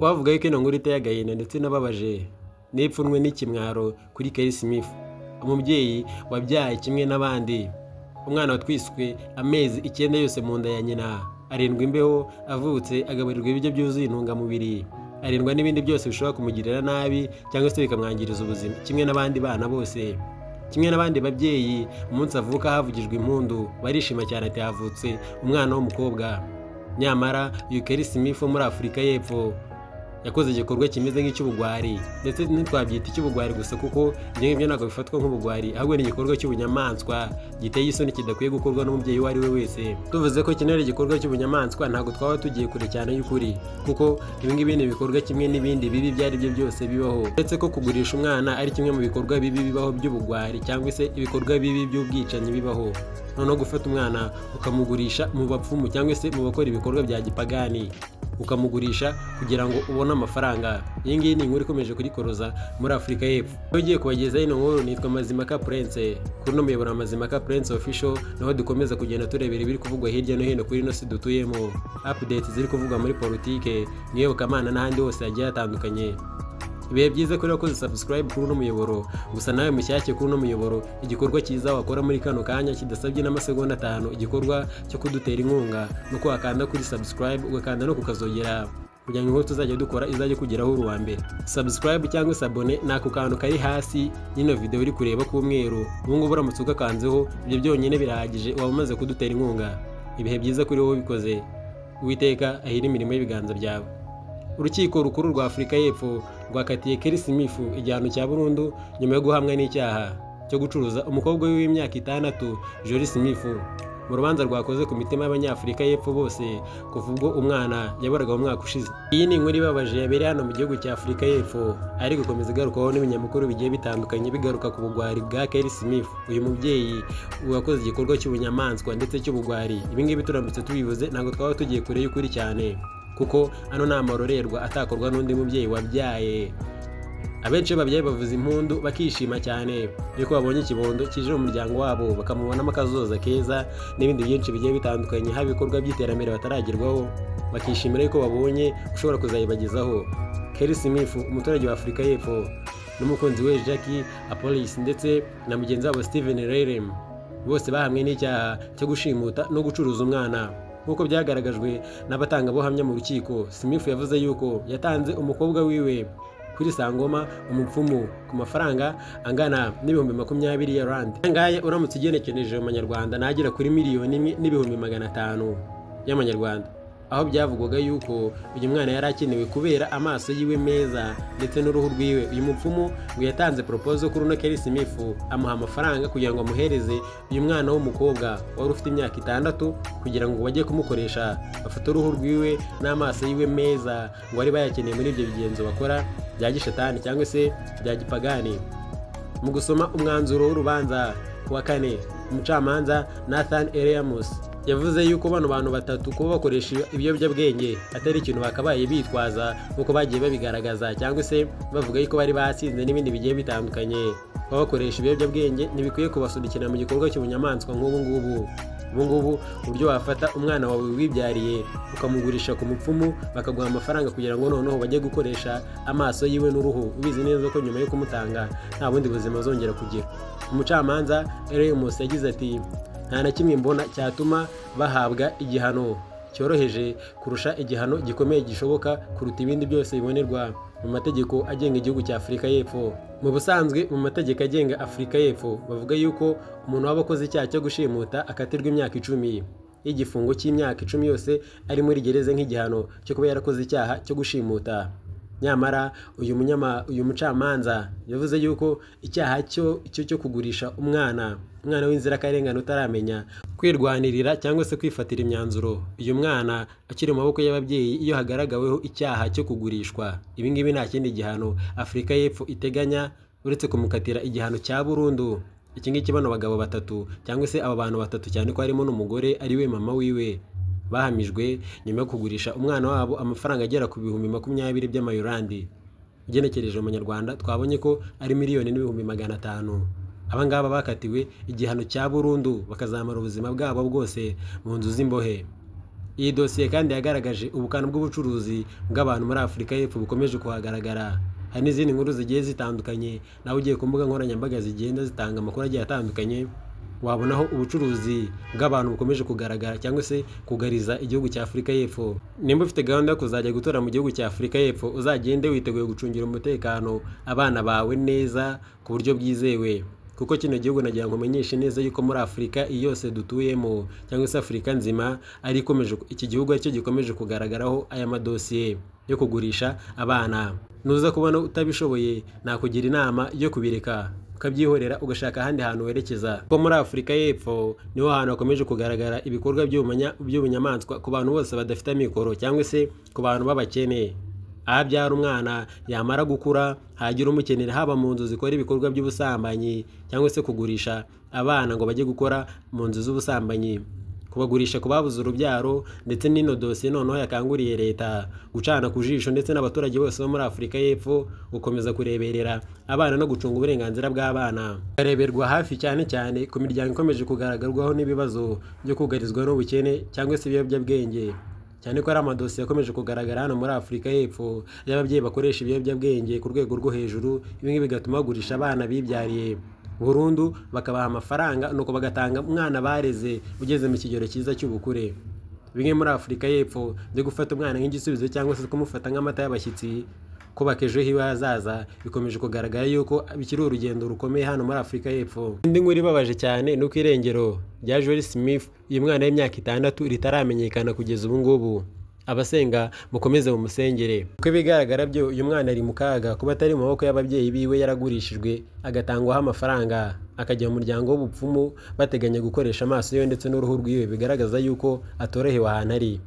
Wavuga yuko ino nkuru iteye agahinda ndetse inababaje n'ipfunwe n'ikimwaro kuri Kelly Smith, umubyeyi wabyaye kimwe n'abandi, umwana watwiswe amezi 9 yose mu nda ya nyina, arindwa imbeho, avutse agaburirwa ibiryo byuzuye intungamubiri, arindwa n'ibindi byose bishobora kumugirira nabi cyangwa se bikamwangiriza ubuzima kimwe n'abandi bana bose. Kimwe n'abandi babyeyi, umunsi avuka havugijwe impundu, barishima cyane ati havutse umwana w'umukobwa. Nyamara uyu Kelly Smith wo muri Afurika y'Epfo yakoze igikorwa kimeze nk'icy'ubugwari, ndetse ntitwabyita icy'ubugwari gusa kuko ibyo ngibyo ntabwo bifatwa nk'ubugwari, ahubwo ni igikorwa cy'ubunyamaswa giteye isoni kidakwiye gukorwa n'umubyeyi uwo ari we wese. Tuvuze ko kino ari igikorwa cy'ubunyamaswa ntabwo twaba tugiye kure cyane y'ukuri, kuko ibi ngibi ni ibikorwa kimwe n'ibindi bibi ibyo ari byo byose bibaho, uretse ko kugurisha umwana ari kimwe mu bikorwa bibi bibaho by'ubugwari cyangwa se ibikorwa bibi by'ubwicanyi bibaho. Noneho gufata umwana ukamugurisha mu bapfumu cyangwa se mu bakora ibikorwa bya gipagani, ukamugurisha kugira ngo ubone amafaranga. Iyi ngiyi ni inkuru ikomeje kurikoroza muri Afurika y'Epfo. Ugiye kubagezaho ino nkuru nitwa Mazimaka Prince, kuri uno muyoboro wa Mazimaka Prince Official naho dukomeza kugenda turebera ibiri kuvugwa hirya no hino kuri ino si dutuyemo, updates ziri kuvugwa muri politike, mu iyobokamana n'ahandi hose hagiye hatandukanye. Ibihe byiza kuri wakoze subscribe kuri uno muyoboro, gusa nawe mushyashye kuri uno muyoboro, igikorwa cyiza wakora muri kano kanya kidasabye n'amasegonda 5, igikorwa cyo kudutera inkunga nuko wakanda kuri subscribe ugakanda no kukazogera kugira ngo inkuru tuzajya dukora izajye kugeraho uri uwa mbere. Subscribe cyangwa se abone ni ako kantu kari hasi y'ino video uri kureba k'umweru, ubu ngubu uramutse ugakanzeho ibyo byonyine birahagije, waba umaze kudutera inkunga. Ibihe byiza kuri wowe ubikoze, Uwiteka ahire imirimo y'ibiganza byawe. Urukiko rukuru rwa Afurika y'Epfo rwakatiye Kelly Smith igihano cya burundu nyuma yo guhamwa n'icyaha cyo gucuruza umukobwa we w'imyaka 6 Jolie Smith, mu rubanza rwakoze ku mitima y'Abanyafurika y'Epfo bose kuva ubwo umwana yaboraga mu mwaka ushize. Iyi ni inkuru ibabaje yabereye hano mu gihugu cya Afurika y'Epfo, ariko ikomeza igarukwaho n'ibinyamakuru bigiye bitandukanye bigaruka ku bugwari bwa Kelly Smith, uyu mubyeyi wakoze igikorwa cy'ubunyamaswa ndetse cy'ubugwari. Ibi ngibi turamutse tubivuze ntabwo twaba tugiye kure y'ukuri cyane, kuko ano ni amarorerwa atakorwa n'undi mubyeyi wabyaye. Abenshi babyaye bavuza impundu bakishima cyane yuko babonye ikibondo kije mu muryango wabo, bakamubonamo akazoza keza n'ibindi byinshi bigiye bitandukanye, haba ibikorwa by'iterambere bataragerwaho, bakishimira yuko babonye ushobora kuzayibagezaho. Kelly Smith, umuturage wa Afurika y'Epfo, n'umukunzi we Jackie Apollis ndetse na mugenzi wabo Steven Rerem, bose bahamwe n'icyaha cyo gushimuta no gucuruza umwana. Nk'uko byagaragajwe n'abatangabuhamya mu rukiko, Smith yavuze yuko yatanze umukobwa wiwe kuri Sangoma umupfumu ku mafaranga angana n'ibihumbi 20 ya rand. Ngaya uramutse ugenekereje mu manyarwanda nagera kuri 1,500,000 y'amanyarwanda, aho byavugwaga yuko uyu mwana yari akenewe kubera amaso yiwe meza ndetse n'uruhu rwiwe. Uyu mupfumu ngo yatanze proposal kuri uno Kelly Smith, amuha amafaranga kugira ngo amuhereze uyu mwana w'umukobwa wari ufite imyaka 6, kugira ngo bajye kumukoresha bafate uruhu rwiwe n'amaso yiwe meza ngo bari bayakeneye muri ibyo bigenzo bakora bya gishatani cyangwa se bya gipagani. Mu gusoma umwanzuro w'urubanza ku wa kane, umucamanza Nathan Eliamus yavuze yuko bano bantu batatu kuba bakoresha ibiyobyabwenge atari ikintu bakabaye bitwaza nk'uko bagiye babigaragaza cyangwa se bavuga yuko bari basinze n'ibindi bigiye bitandukanye. Kuba bakoresha ibiyobyabwenge ntibikwiye kubasunikira mu gikorwa cy'ubunyamaswa nk'ubu ngubu. Ubu ngubu uburyo wafata umwana wawe wibyariye ukamugurisha ku mupfumu bakaguha amafaranga kugira ngo noneho bajye gukoresha amaso yiwe n'uruhu, ubizi neza ko nyuma yo kumutanga nta bundi buzima azongera kugira. Umucamanza Eliamus yagize ati: nta na kimwe mbona cyatuma bahabwa igihano cyoroheje kurusha igihano gikomeye gishoboka kuruta ibindi byose bibonerwa mu mategeko agenga igihugu cya Afurika y'Epfo. Mu busanzwe mu mategeko agenga Afurika y'Epfo bavuga yuko umuntu waba akoze icyaha cyo gushimuta akatirwa imyaka 10 y'igifungo cy'imyaka 10 yose ari muri gereza nk'igihano cyo kuba yarakoze icyaha cyo gushimuta. Nyamara uyu mucamanza yavuze yuko icyaha cyo kugurisha umwana w'inzirakarengane utaramenya kwirwanirira cyangwa se kwifatira imyanzuro, uyu mwana akiri mu maboko y'ababyeyi iyo hagaragaweho icyaha cyo kugurishwa, ibi ngibi nta kindi gihano Afurika y'Epfo iteganya uretse kumukatira igihano cya burundu. Iki ngiki bano bagabo batatu cyangwa se aba bantu batatu, cyane ko harimo n'umugore ari we mama wiwe, bahamijwe nyuma yo kugurisha umwana wabo amafaranga agera ku bihumbi 20 by'amayurandi. Ugenekereje mu manyarwanda twabonye ko ari 1,500,000. Aba ngaba bakatiwe igihano cya burundu bakazamara ubuzima bwabo bwose mu nzu z'imbohe. Iyi dosiye kandi yagaragaje ubukana bw'ubucuruzi bw'abantu muri Afurika y'Epfo bukomeje kuhagaragara. Hari n'izindi nkuru zigiye zitandukanye, nawe ugiye ku mbuga nkoranyambaga zigenda zitanga amakuru agiye atandukanye, wabonaho ubucuruzi bw'abantu bukomeje kugaragara cyangwa se kugariza igihugu cya Afurika y'Epfo. Nimba ufite gahunda yo kuzajya gutora mu gihugu cya Afurika y'Epfo, uzagende witeguye gucungira umutekano abana bawe neza ku buryo bwizewe, kuko kino gihugu nagira ngo umenyeshe neza yuko muri Afurika iyi yose dutuyemo cyangwa se Afurika nzima ari ikomeje, iki gihugu aricyo gikomeje kugaragaraho aya madosiye yo kugurisha abana. Nuza kubona utabishoboye, nakugira inama yo kubireka ukabyihorera ugashaka ahandi hantu werekeza, kuko muri Afurika y'Epfo niho hantu hakomeje kugaragara ibikorwa by'ubunyamaswa ku bantu bose badafite amikoro cyangwa se ku bantu b'abakene. Aho abyara umwana yamara gukura hagira umukenera, haba mu nzu zikora ibikorwa by'ubusambanyi cyangwa se kugurisha abana ngo bajye gukora mu nzu z'ubusambanyi, kubagurisha ku babuze urubyaro. Ndetse n'ino dosiye noneho yakanguriye leta gucana ku jisho ndetse n'abaturage bose bo muri Afurika y'Epfo gukomeza kureberera abana no gucunga uburenganzira bw'abana, bareberwa hafi cyane cyane ku miryango ikomeje kugaragarwaho n'ibibazo byo kugarizwa n'ubukene cyangwa se ibiyobyabwenge, cyane ko ari amadosiye akomeje kugaragara hano muri Afurika y'Epfo y'ababyeyi bakoresha ibiyobyabwenge ku rwego rwo hejuru. Ibi ngibi bigatuma bagurisha abana bibyariye burundu bakabaha amafaranga, nuko bagatanga umwana bareze ugeze mu kigero cyiza cy'ubukure. Bimwe muri Afurika y'Epfo byo gufata umwana nk'igisubizo cyangwa se kumufata nk'amata y'abashyitsi kubaka ejo hiwe hazaza bikomeje kugaragara yuko bikiri urugendo rukomeye hano muri Afurika y'Epfo. Indi nkuru ibabaje cyane ni uko irengero rya Joel Smith, uyu mwana w'imyaka 6, ritaramenyekana kugeza ubu ngubu. Abasenga mukomeze mumusengere, kuko ibigaragara byo uyu mwana ari mu kaga kuba atari mu maboko y'ababyeyi biwe, yaragurishijwe agatangwaho amafaranga akajya mu muryango w'ubupfumu bateganya gukoresha amaso ye ndetse n'uruhu rwiwe, bigaragaza yuko atorohewe ahantu ari.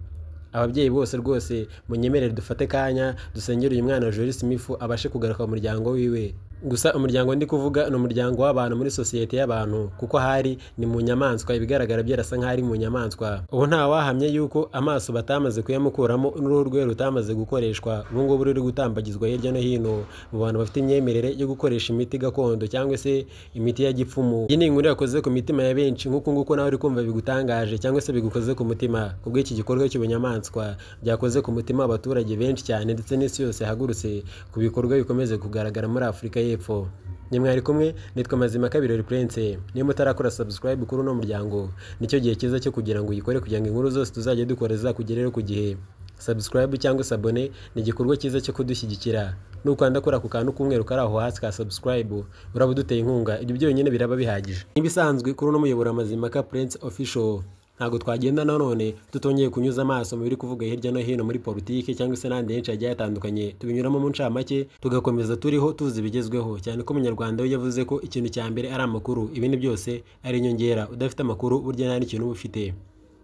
Ababyeyi bose rwose munyemerere dufate kanya dusengere uyu mwana Joel Smith abashe kugaruka mu muryango wiwe. Gusa umuryango ndi kuvuga ni umuryango w'abantu muri sosiyete y'abantu, kuko ahari ni mu nyamaswa, ibigaragara byarasa nk'aho ari mu nyamaswa. Ubu nta wahamye yuko amaso batamaze kuyamukuramo n'uruhu rwe rutamaze gukoreshwa, ubu ngubu ruri gutambagizwa hirya no hino mu bantu bafite imyemerere yo gukoresha imiti gakondo cyangwa se imiti ya gipfumu. Iyi ni inkuru yakoze ku mitima ya benshi, nk'uku nguku nawe uri kumva bigutangaje cyangwa se bigukoze ku mutima kubw'iki gikorwa cy'ubunyamaswa byakoze ku mutima w'abaturage benshi cyane, ndetse n'isi yose yahagurutse ku bikorwa bikomeze kugaragara muri Afurika y'Epfo. Ni mwari kumwe, nitwa Mazima Kabirori Prince. Niba utarakora subscribe kuri uno muryango, nicyo gihe cyiza cyo kugira ngo uyikore, kugira ngo inkuru zose tuzajya dukora zizakugereho ku gihe. Subscribe cyangwa s'abone ni igikorwa cyiza cyo kudushyigikira. Nukanda kuri ako kantu k'umweru kari aho hasi ka subscribe, uraba uduteye inkunga, ibyo byonyine biraba bihagije. Nk'ibisanzwe kuri uno muyoboro Mazima Prince Official, ntabwo twagenda nanone tutongeye kunyuza amaso mu biri kuvuga hirya no hino muri politiki cyangwa se n'ahandi henshi hagiye hatandukanye, tubinyuramo mu ncamake tugakomeza turiho tuzi ibigezweho, cyane ko umunyarwanda we yavuze ko ikintu cya mbere ari amakuru, ibindi byose ari inyongera. Udafite amakuru burya nta n'ikintu uba ufite.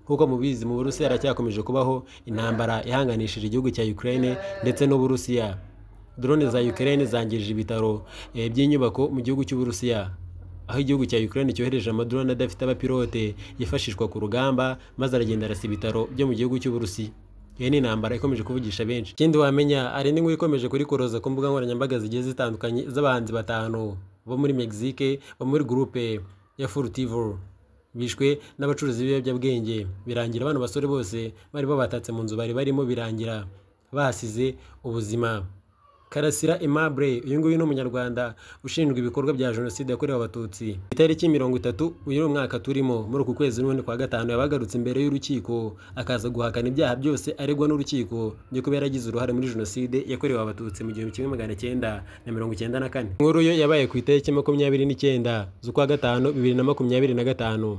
Nk'uko mubizi, mu Burusiya haracyakomeje kubaho intambara ihanganishije igihugu cya Ukraine ndetse n'Uburusiya. Drone za Ukraine zangije ibitaro by'inyubako mu gihugu cy'Uburusiya, aho igihugu cya Ukraine cyohereje amadrone adafite abapilote yifashishwa ku rugamba, maze aragenda arasa ibitaro byo mu gihugu cy'Uburusiya. Iyi ni intambara ikomeje kuvugisha benshi. Ikindi wamenya, hari indi nkuru ikomeje kurikoroza ku mbuga nkoranyambaga zigiye zitandukanye z'abahanzi 5 bo muri Mexique bo muri groupe ya Furtivo bishwe n'abacuruzi b'ibiyobyabwenge, birangira bano basore bose bari babatatse mu nzu bari barimo, birangira bahasize ubuzima. Karasira Aimable, uyu nguyu ni umunyarwanda ushinjwa ibikorwa bya jenoside yakorewe abatutsi. Itariki 30 uyu mwaka turimo, muri uku kwezi n'ubundi kwa gatanu, yabagarutse imbere y'urukiko akaza guhakana ibyaha byose aregwa n'urukiko byo kuba yaragize uruhare muri jenoside yakorewe abatutsi mu 1994. Inkuru yo yabaye ku itariki 29 z'ukwa gatanu 2025.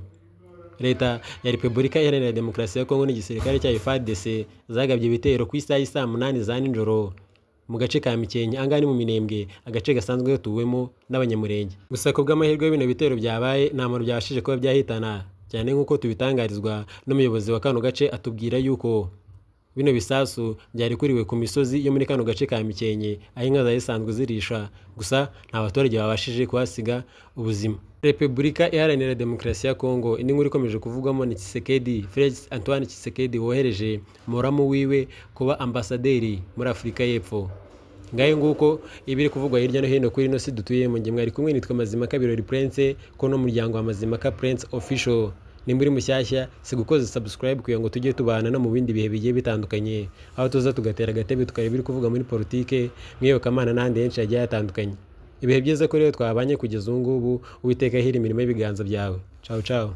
Leta ya Repubulika Iharanira Demokarasi ya Kongo n'igisirikare cyayo FARDC zagabye ibitero ku isaha y'isaa 8 za nijoro mu gace ka Mikenke, angahe ni mu Minembwe, agace gasanzwe gatuwemo n'abanyamurenge. Gusa ku bw'amahirwe bino bitero byabaye nta muntu byabashije kuba byahitana, cyane nk'uko tubitangarizwa n'umuyobozi wa kano gace atubwira yuko bino bisasu byarikuriwe ku misozi yo muri kano gace ka Mikenke, aho inka zari zisanzwe zirisha, gusa nta baturage babashije kuhasiga ubuzima. Repubulika Iharanira Demokarasi ya Kongo, indi nkuru ikomeje kuvugwamo ni Tshisekedi, Felix Antoine Tshisekedi wohereje muramu wiwe kuba ambasaderi muri Afurika y'Epfo. Ngayo nguko ibiri kuvugwa hirya no hino kuri ino si dutuyemo. Nge mwari kumwe, nitwa Mazima Kabirori Prince, ko no muryango wa Mazima Prince Official. Nimba uri mushyashya, si gukoza subscribe kugira ngo tujye tubana no mu bindi bihe bigiye bitandukanye, aho tuza tugatera agatebe tukareba ibiri kuvuga muri politike, mu iyobokamana n'ahandi henshi hagiye hatandukanye. Ibihe byiza ko rero twabanye kugeza ubu ngubu. Uwiteka ahira imirimo y'ibiganza byawe. Ciao ciao.